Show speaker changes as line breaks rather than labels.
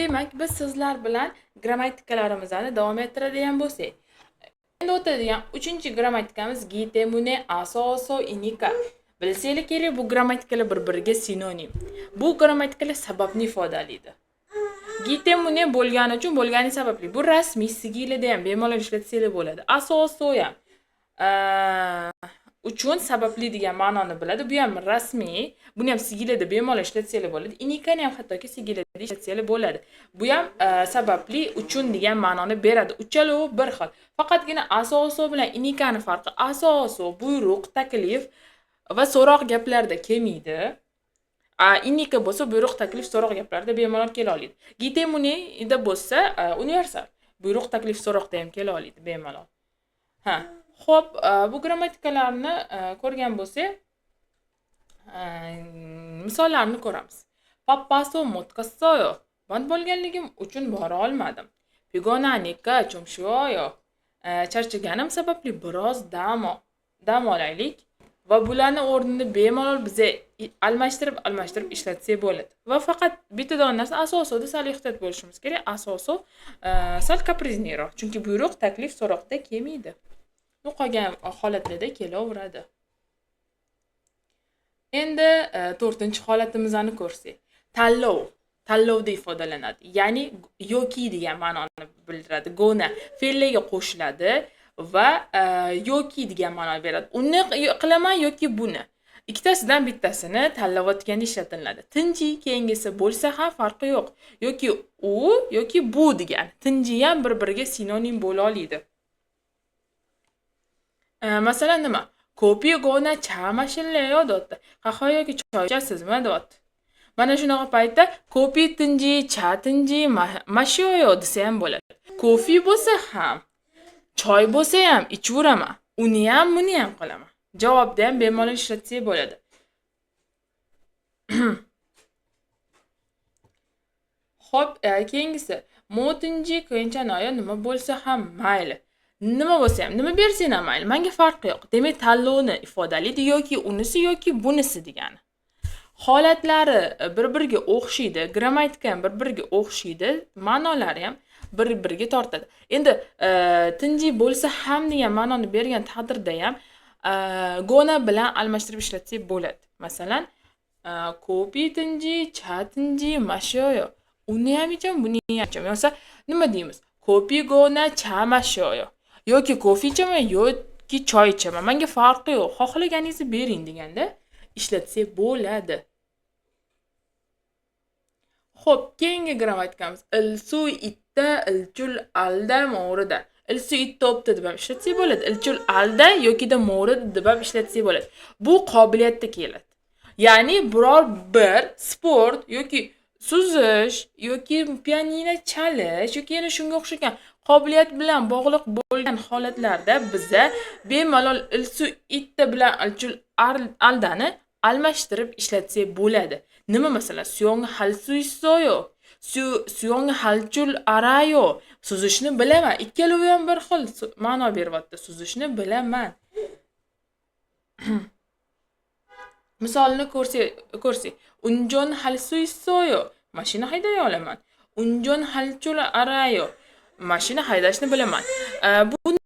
Demak, biz sizlar bilan grammatikalarimizni davom ettiradigan bo'lsak. Endi o'tadigan uchinchi grammatikamiz gi temune asoso inika. Bilsanglar kerak, bu grammatikalar bir-biriga sinonim. Bu grammatikalar sababni ifodalaydi. Gi temune bo'lgani uchun, bo'lgani sababli. Bu rasmiy sigilida ham bemalol ishlatsanglar bo'ladi. Asoso ham uchun sababli degan ma'noni biladi. Bu ham rasmiy, buni ham sigilida bemalol ishlatsanglar bo'ladi. Inikani ham hattoki sigilida ishlatsanglar bo'ladi. Bu ham sababli, uchun degan ma'noni beradi. Uchalovi bir xil. Faqatgina asoso bilan inikani farqi asoso buyruq, taklif va so'roq gaplarda kelmaydi. Inika bo'lsa buyruq, taklif, so'roq gaplarda bemalol kela oladi. Gi temuneda bo'lsa universal. Buyruq, taklif, so'roqda ham kela oladi bemalol. Ha. Xo'p, bu grammatikalarni ko'rgan bo'lsak, misollarni ko'ramiz. Papaso 못 갔어요. Band bo'lganligim uchun bora olmadim. 피곤하니까 좀 쉬어요. Charchaganim sababli biroz dam olaylik va bularni o'rnini bemalol biza almashtirib ishlatsak bo'ladi. Va faqat bittadan narsa asosoda sal ehtiyot bo'lishimiz kerak. Asoso sal капризный roq, chunki buyruq, taklif, so'roqda kelmaydi. Bu qolgan holatlarda kelaveradi. Endi to'rtinchi holatimizni ko'rsak, tanlov, tanlovda ifodalanadi. Ya'ni yoki degan ma'noni bildiradi. Gona fe'llarga qo'shiladi va yoki degan ma'no beradi. Uni qilaman yoki buni. Ikkitasidan bittasini tanlayotganda ishlatiladi. Tinji keyingisi bo'lsa ham farqi yo'q. Yoki u yoki bu degan. Tinji ham bir-biriga sinonim bo'la oladi. Masalan nima? Kopi gona cha mashilleyo deyapti. Qahva yoki choy ichasizmi deyapti. Mana shunaqa paytda kopi tinji, cha tinji, mashoyo desa ham bo'ladi. Kofi bo'lsa ham, choy bo'lsa ham ichaveraman. Uni ham, buni ham qilaman. Javobda ham bemalol ishlatsak bo'ladi. Xo'p, keyingisi motinji kenchanoyo nima bo'lsa ham mayli. Nima bo'lsa ham, nima bersang ham mayli, menga farqi yo'q. Demak, tanlovni ifodalaydi yoki unisi yoki bunisi degani. Holatlari bir-biriga o'xshaydi, grammatika ham bir-biriga o'xshaydi, ma'nolari ham bir-biriga tortadi. Endi tinji bo'lsa ham degan ma'noni bergan taqdirda ham gona bilan almashtirib ishlatsak bo'ladi. Masalan, kopi tinji, cha tinji, mashoyo. Uni ham ichaman, buni ham ichaman. Yo'qsa nima deymiz? Kopi gona cha mashoyo. Yoki kofe ichaman, yoki choy ichaman. Menga farqi yo'q. Xohlaganingizni bering deganda ishlatsak bo'ladi. Xo'p, keyingi grammatikamiz ilsu itta ilchul alda mo'rida. Ilsu itta o'pta deb ham ishlatsak bo'ladi. Ilchul alda yokida mo'rida deb ham ishlatsak bo'ladi. Bu qobiliyatda keladi. Ya'ni biror bir sport yoki suzish yoki pianino chalish yoki yana shunga o'xshagan qobiliyat bilan bog'liq bo'lgan holatlarda biza bemalol ilsu itta bilan ilchul aldani almashtirib ishlatsak bo'ladi. Nima masalan, suyong halsuysoyo, suyong halchul arayo, suzishni bilaman. Ikkalovi ham bir xil ma'no beryapti. Suzishni bilaman. Misolini ko'rsak, unjon halsuysoyo, mashina hayday olaman. Unjon halchul arayo, mashina haydashni bilaman. Bu